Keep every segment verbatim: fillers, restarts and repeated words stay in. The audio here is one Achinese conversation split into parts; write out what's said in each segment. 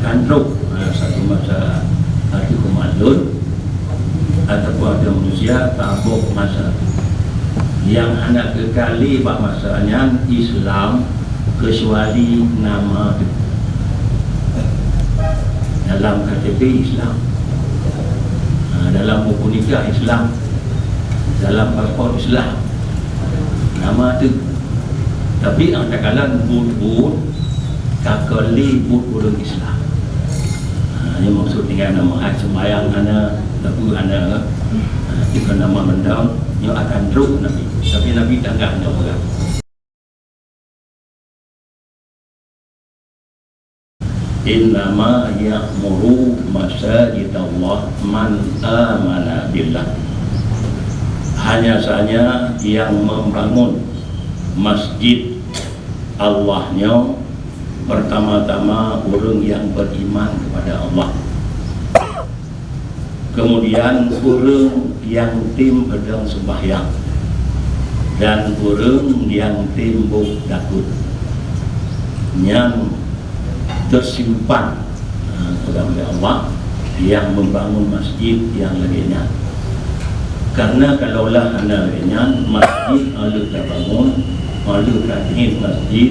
Kan trok, ha, satu masa ateueh umat lôn, ataupun ateueh manusia, saboh masa. Nyang hana keukalé bak masa nyan Islam, keucuali nama teuh. Dalam K T P Islam. Ha, dalam buku nikah Islam. Dalam paspor Islam. Nama teuh. Tapi nyang takalon buet-buet, ka keu lé buet ureueng Islam. Ha, nyoe maksud dengan nama hai sembahyang hana, sapeue hana, ha, itu kan nama mantong, nyoe akan trok Nabi. Tapi Nabi tanggap nyoe peugah. Innama ya'muru masajidallah man amana billah. Hanya saja yang membangun masjid Allah nyoe pertama-tama ureueng yang beriman kepada Allah. Kemudian ureueng nyang tem peudong seumbahyang dan ureueng nyang tem boh takot, nyan teusimpan, ha, peugah lé Allah nyang membangun masjid nyang lagée nyan. Karena kalaulah hana lagée nyan, masjid ka lheueh tabangun, ka lheueh tajih masjid,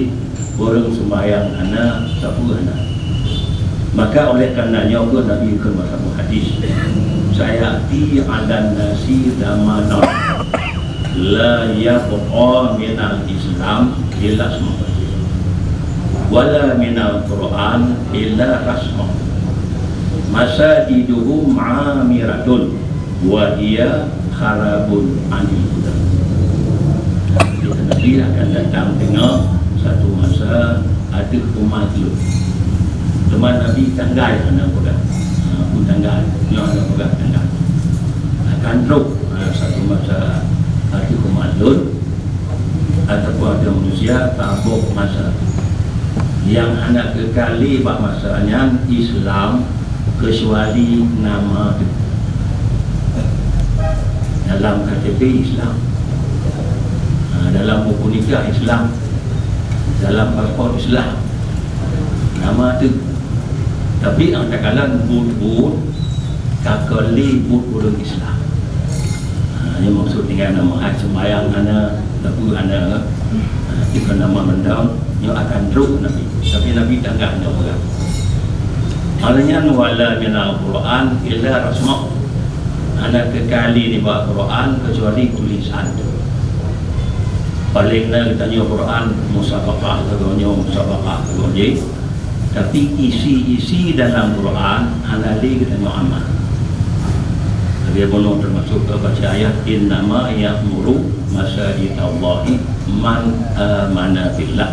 ureueng seumbahyang hana, sapeue hana. Maka oleh karena nyoe kheueh Nabi kheun bak saboh hadis, "Sayati 'alan nasi zamanun la yabqa minal Islam illa ismuh, wala minal Qur'an illa rasmuh. Masajiduhum 'amiratun." Wa hiya kharabun anil huda. Nabi akan datang teungoh satu masa ateueh umat lôn. Teuma Nabi tanggai hana peugah. Ha, peue tanggai? Nyoe hana peugah tanggai. Akan trok, ha, satu masa ateueh umat lôn. Ataupun ateueh manusia, saboh masa. Nyang hana keukalé bak masa nyan Islam, keucuali nama teuh. Dalam K T P Islam. Ha, dalam buku nikah Islam. Dalam paspor Islam. Nama teuh. Tapi nyang takalon buet-buet, ka keu lé buet ureueng Islam. Ha, nyoe maksud dengan nama hai sembahyang hana, sapeue hana, ha, itu kan nama mantong, nyoe akan trok Nabi. Tapi Nabi tanggap nyoe peugah. Hal nyan wala minal Qur'an illa rasmuh. Hana keukalé nibak Qur'an keucuali tulisan. Paléng na geutanyoe Qur'an musabaqah, lagoe nyoe musabaqah, lagoe jih. Tapi isi-isi dalam Quran hana lé geutanyoe amal. Lagèe bunoe teumasuk baca ayat, "Innama ya'muru masajidallahi man amana billah."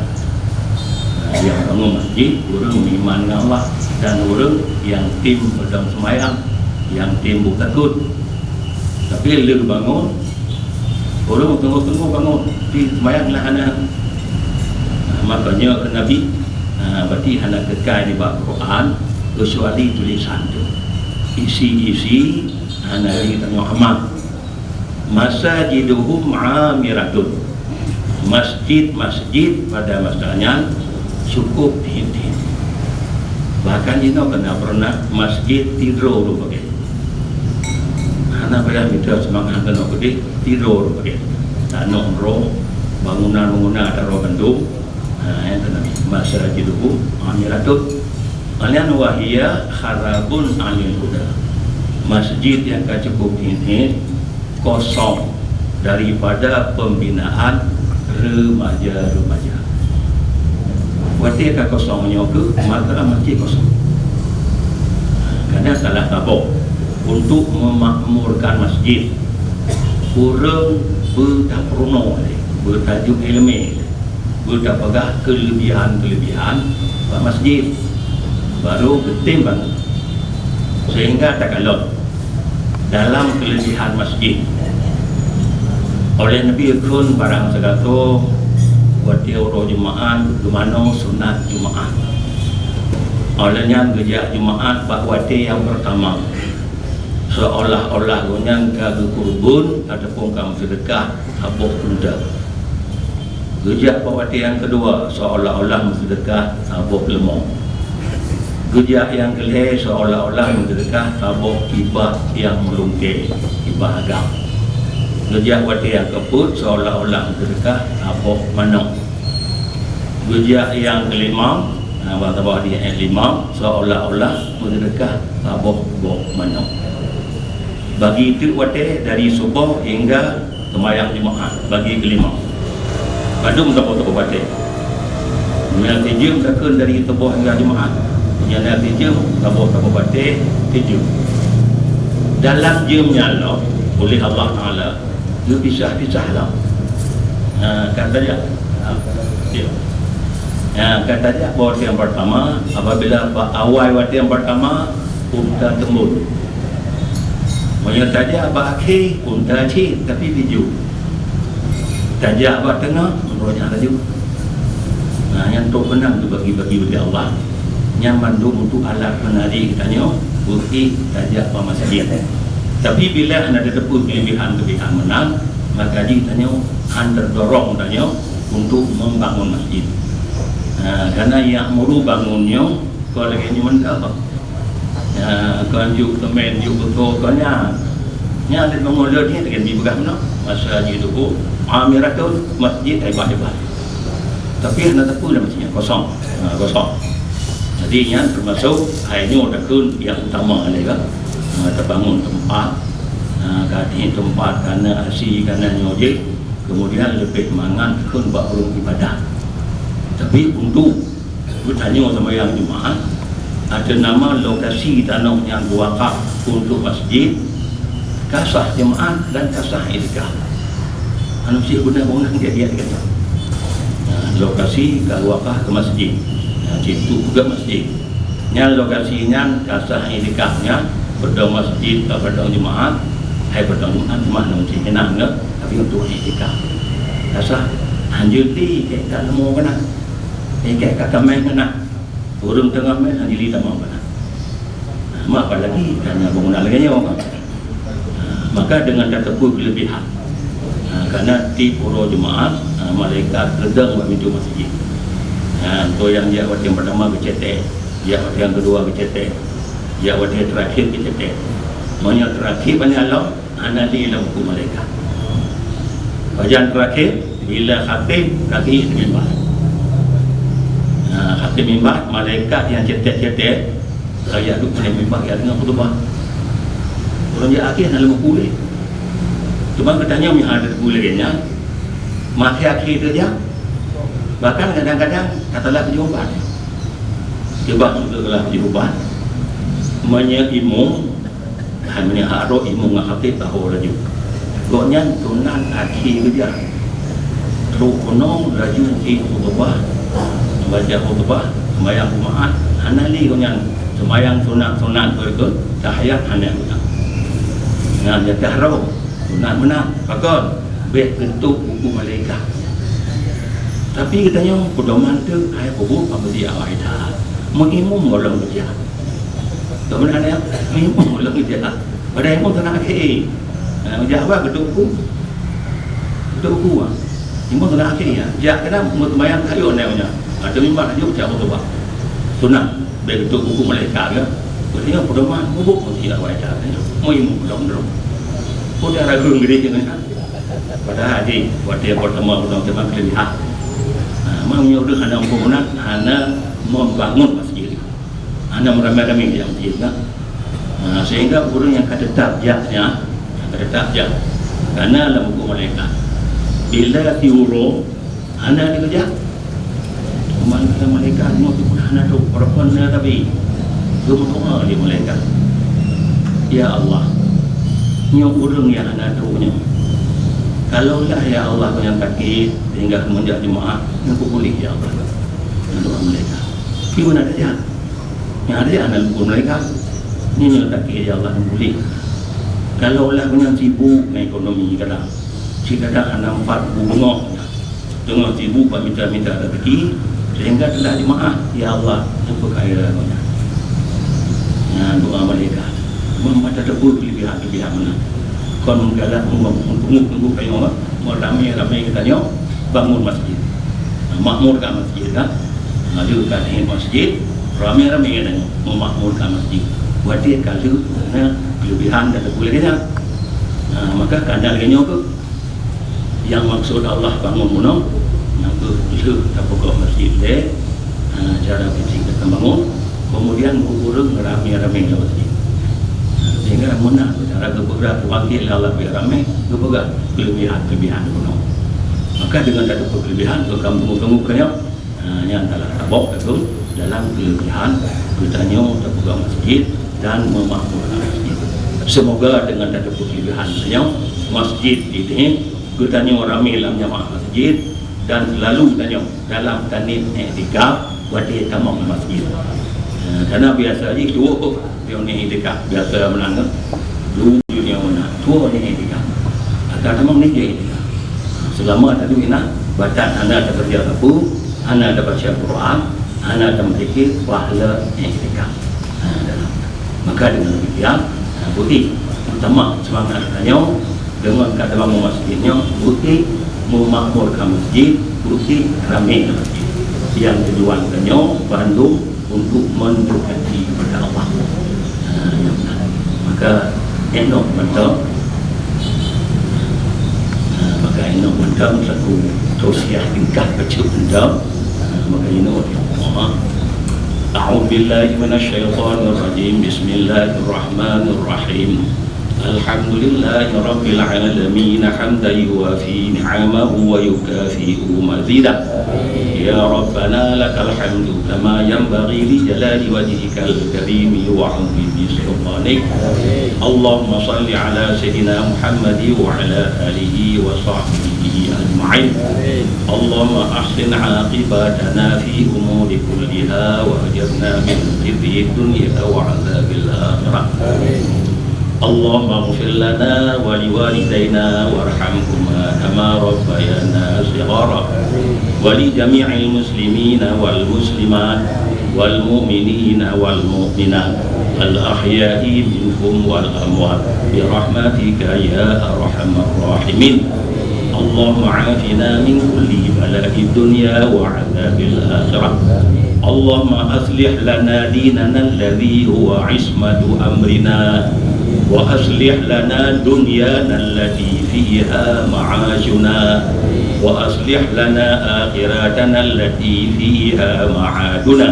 Nyang bangun masjid ureueng meuiman ngon Allah dan ureueng nyang tem peudong seumayang, nyang tem buet takot. Tapi lheueh bangun, ureueng teungoh-teungoh bangun, tapi seumayang na hana. Nah, maka nyoe keu Nabi, nah, berarti hana keukai nibak Quran, keucuali tulisan tu. Isi-isi hana lé tanyoe amal. Masajiduhum amiratun. Masjid-masjid pada masa nyan cukup tiep-tiep. Bahkan jinoe kana pernah masjid tidroe ureueng bagèe. Hana payah mita seumangat keunoe keudeh, tidroe ureueng bagèe. Tanoh droe, bangunan-bangunan ata droe bandum. Ha, nyan keunan. Masajiduhum amiratun. Nyan wa hiya kharabun anil huda. Masjid nyang ka cukup tiep-tiep kosong daripada pembinaan remaja-remaja. Watèe ka kosong nyoe keuh, maka masjid kosong. Kadang salah saboh untuk memakmurkan masjid, ureueng beutapeurunoe lé, beutajoh ileumèe lé. Beutapeugah keulebihan-keulebihan bak masjid, baru geutem bangun. Sehingga takalon dalam keulebihan masjid, oleh Nabi kheun barang sigasoe watèe uroe Jumaat geumanoe sunat Jumaat. Oleh nyan geujak Jumaat bak watèe nyang peurtama, seolah-olah gobnyan ka geukeureubeuen ataupun ka meuseudeukah saboh unta. Geujak bak watèe nyang keudua, seolah-olah meuseudeukah saboh leumô. Geujak nyang keulhèe seolah-olah meuseudeukah saboh ibak nyang meulungkée, ibak agam. Geujak watée nyang keupeuet seolah-olah meuseudeukah saboh manok. Geujak nyang keulimong, na bak saboh di ayat limong, seolah-olah meuseudeukah saboh boh manok. Bagi teuk watée dari suboh hingga seumayang Jumaat, bagi keulimong. Padum saboh-saboh watée. Meunyoe sijeuem takheun dari suboh hingga Jumaat, meunyoe na sijeuem saboh-saboh watée sijeuem. Dalam jeuem nyan lom, oleh Allah Taala geupisah-pisah lom. Ha, ka tajak. Ha, ya. Ha, ka tajak bak watée nyang pertama, apabila bak awai watée nyang pertama, unta teumbon. Meunyoe tajak bak akhé, unta cit, tapi bijôh. Tajak bak teungoh, meunurot nyan laju. Nah, nyan trok keunong teubagi-bagi uleh Allah. Nyan mandum untuk alat peunari geutanyoe, bukti tajak bak masjid. Tapi bila hana tateupeue keulebihan-keulebihan meunan, maka jih tanyoe han teudorong tanyoe untuk membangun masjid. Ha, karena ya'muru bangun nyoe, kon lagée nyoe mantong. Ya, kon jok semen, jok beutôi, kon nyan. Nyan lé bangun lé nyan, lagée Nabi peugah meunoe. Masajiduhu amiratun, masjid hebat-hebat. Tapi hana teupeu lam masjid nyan, kosong. Ha, kosong. Jadi nyan termasuk hai nyoe takheun nyang utama lé kan. Ha, tabangun teumpat. Ha, ka tieb teumpat, kana asi, kana nyoe jih. Kemudian leubeh mangat takheun bak ureuëng ibadah. Tapi untuk geutanyoe seumayang Jumaat, ateueh nama lokasi tanoh nyang geuwakaf untuk masjid, ka sah jeumaat dan ka sah iktikaf. Manusia beuna bangunan dia, dia kata. Nah, lokasi ka geuwakaf keu masjid. Nah, situ juga masjid. Nyan lokasi nyan ka sah iktikaf nyan, beudong masjid, beudong jeumaat, hai beudong jeumaat, jeumaat ngon cit inang nyoe, tapi untuk iktikaf. Ka sah, hanjeuet di, kek ka leumo keunan. Ikek ka kameng keunan. Ureuëng teungoh mé han jili tamong keunan. Mak apalagi kana bangunan lagée nyoe. Maka dengan tateupeue keulebihan. Ha, karena tieb uroe Jumaat, ha, malaikat leudang bak pintoe masjid. Ha, tu nyang jak watée nyang pertama geucetek, jak watée nyang keudua geucetek, jak watée terakhir geucetek. Meunyoe terakhir banyak lom, hana lé lam buku malaikat. Pajan terakhir, bila khatib, kaki di mimbar. Ha, khatib mimbar, malaikat nyang cetek-cetek, ka jak duek di mimbar, jak deungoe khutubah. Ureuëng jak akhé hana lé buku lé. Cuma geutanyoe meuhadab buku lagée nyan, makai akhé teuh jak. Bahkan kadang-kadang ka telat tujoh ubat. Sebab untuk telat tujoh ubat, meunyoe imum, hai meunyoe hak rot imum ngon khatib taho laju. Gobnyan sunat akhé geujak. Trok keunoe laju ék khutubah, baca khutubah, seumayang Jumaat, hana lé gobnyan seumayang sunat-sunat beureukat, tahiyat hana gobnyan. Nyan jatah rot, sunat meunan. Pakon? Bék geutôp buku malaikat. Tapi geutanyoe peudoman teuk hai peubuet bak meusiat awai that. Meuimum gohlom geujak. Geuh meunan ya, meuimum gohlom geujak. Padahai imum sunat akhé. Nah, jak bah geutôp buku. Geutôp buku ah. Imum sunat akhé ya. Jak keunan meuseumayang kayô nyan nyan. Ateueh mimbar laju jak khutubah. Sunat. Bék geutôp buku malaikat ya. Geutanyoe peudoman mubuet meusiat awai that. Meuimum gohlom droe. Peue ragu geudeh nyan. Padahai di watée pertama ulôn teuma keulihat. Ha, meunyoe ureuëng hana muphom meunan, hana membangun masjid. Hana meuramé-ramé jak masjid kan. Ha, sehingga ureuëng nyang ka teutap jak nyan, nyang ka teutap jak. Karena lam buku malaikat. Bila siuroe hana dikeujak, Teuma kata malaikat nyoe teupeue hana trok, walaupun na Nabi. Geumeudoa lé malaikat, "Ya Allah, nyoe ureuëng nyang hana trok nyoe. Kalaulah ya Allah nyang sakét sehingga meunjak Jumaat, nyoe puléh ya Allah." Nyan doa malaikat. Di mana saja? Nyang ada hana luput malaikat. Nyoe nyang sakét ya Allah puléh. Kalaulah meunyan sibuk ngon ekonomi kadang, cit kadang hana empat bungong. Teungoh sibuk bak mita-mita rezeki, sehingga teulat jeumaáh, "Ya Allah, neupeukayoe gobnyan." Nyan doa malaikat. Meunyoe mata teupeu keulebihan-keulebihan meunan. Kon meugalak punggong, punggong, punggong kayong, meuramé-ramé geutanyoe bangun masjid. Makmur ka masjid kan? Lalu ka di masjid, Ramé-ramé tanyoe meumakmurkan masjid. Watèe ka lheueh na keuleubehan dan lagèe nyan. Nah, maka kana lagèe nyoe keuh. Nyang maksud Allah bangun bunoe, nyang keuh lheueh tapeugöt masjid lé, ha, cara fisik ka bangun, kemudian ureueng ramé-ramé lam masjid. Ha, sehingga meunan cara geupeugah peubangkét lé Allah biar ramé, geupeugah kelebihan-kelebihan bunoe. Maka dengan tateupeue kelebihan, geukamu-kamu keunyoe, ha, nyan adalah tabok itu dalam kelebihan geutanyoe tapeugöt masjid dan memakmurkan masjid. Semoga dengan tateupeue kelebihan tanyoe, masjid ini geutanyoe ramé lam jamaah masjid dan selalu tanyoe dalam taniet iktikaf watèe tamong masjid. Eh, karena biasa jih tuwoe nyoe iktikaf biasa meunan. Dulu nyoe meunan, tuwoe iktikaf. Akan tamong ni je iktikaf. Selama tadi na batat hana takeureuja sapeue, hana tabaca Quran, hana tameudzikir, pahala iktikaf. Ha, dalam. Maka dengan demikian, ha, bukti utama semangat tanyoe dengan ka tabangun masjid nyoe, bukti memakmurkan masjid, bukti ramé masjid. Yang tujuan tanyoe bandum untuk mendekati kepada Allah. Ha, yang benar. Maka inong mantong, ha, maka inong mantong satu tausiah tingkah kecil mantong. Ha, maka inong, أعوذ بالله من الشيطان الرجيم. بسم الله الرحمن الرحيم. الحمد لله رب العالمين، حمدا يوافي نعمه ويكافئ مزيده. يا ربنا لك الحمد كما ينبغي لجلال وجهك الكريم وعظيم سلطانك. اللهم صل على سيدنا محمد وعلى آله وصحبه أجمعين. اللهم أحسن عاقبتنا في أمور كلها وأجرنا من خزي الدنيا وعذاب الآخرة. اللهم اغفر لنا ولوالدينا وارحمهما كما ربيانا صغارا. ولجميع المسلمين والمسلمات والمؤمنين والمؤمنات الأحياء منهم والأموات برحمتك يا أرحم الراحمين. اللهم عافنا من كل بلاء الدنيا وعذاب الآخرة. اللهم أصلح لنا ديننا الذي هو عصمة أمرنا، وأصلح لنا دنيانا التي فيها معاشنا، وأصلح لنا آخرتنا التي فيها معادنا،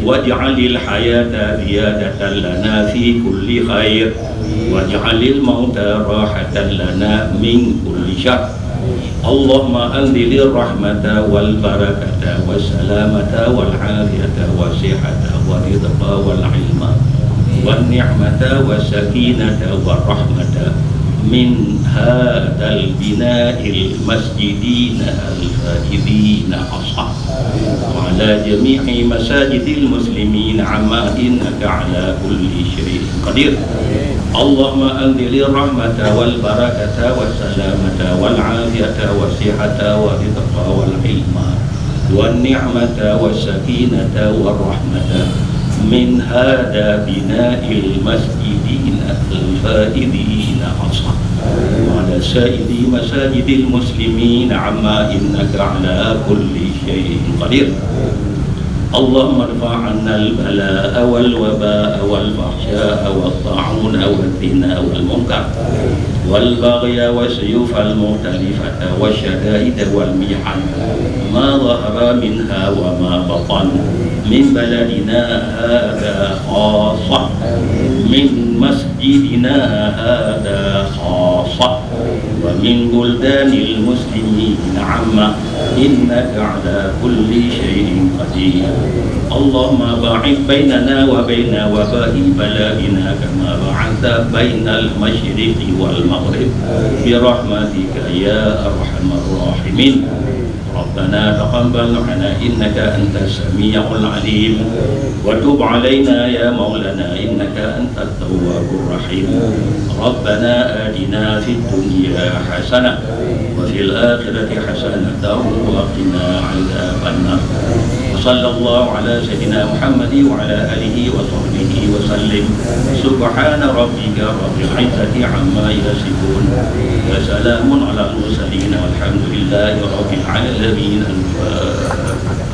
واجعل الحياة زيادة لنا في كل خير، واجعل الموت راحة لنا من كل شر. اللهم أنزل الرحمة والبركة والسلامة والعافية والصحة والرزق والعلم والنعمة والسكينة والرحمة من هذا البناء المسجدين الفائزين خاصة. وعلى جميع مساجد المسلمين عما إنك على كل شيء قدير. اللهم أنزل الرحمة والبركة والسلامة والعافية والصحة والرزق والعلم والنعمة والسكينة والرحمة من هذا بناء المسجدين الفائزين خاصة. وعلى سائر مساجد المسلمين عما إنك على كل شيء قدير. اللهم ادفع عنا البلاء والوباء والفحشاء والطاعون والزنا والمنكر والبغي والسيوف المختلفة والشدائد والمحن ما ظهر منها وما بطن من بلدنا هذا خاصة، من مسجدنا هذا خاصة، ومن بلدان المسلمين عامة، إنك على كل شيء قدير. اللهم باعد بيننا وبين وباء بلائنا كما باعدت بين المشرق والمغرب برحمتك يا أرحم الراحمين. ربنا تقبل منا إنك أنت السميع العليم، وتب علينا يا مولانا إنك أنت التواب الرحيم. ربنا آتنا في الدنيا حسنة وفي الآخرة حسنة وقنا عذاب النار. وصلى الله على سيدنا محمد وعلى آله وصحبه وسلم. سبحان ربك رب العزة عما يصفون. وسلام على المرسلين والحمد لله رب العالمين. الفاتحة.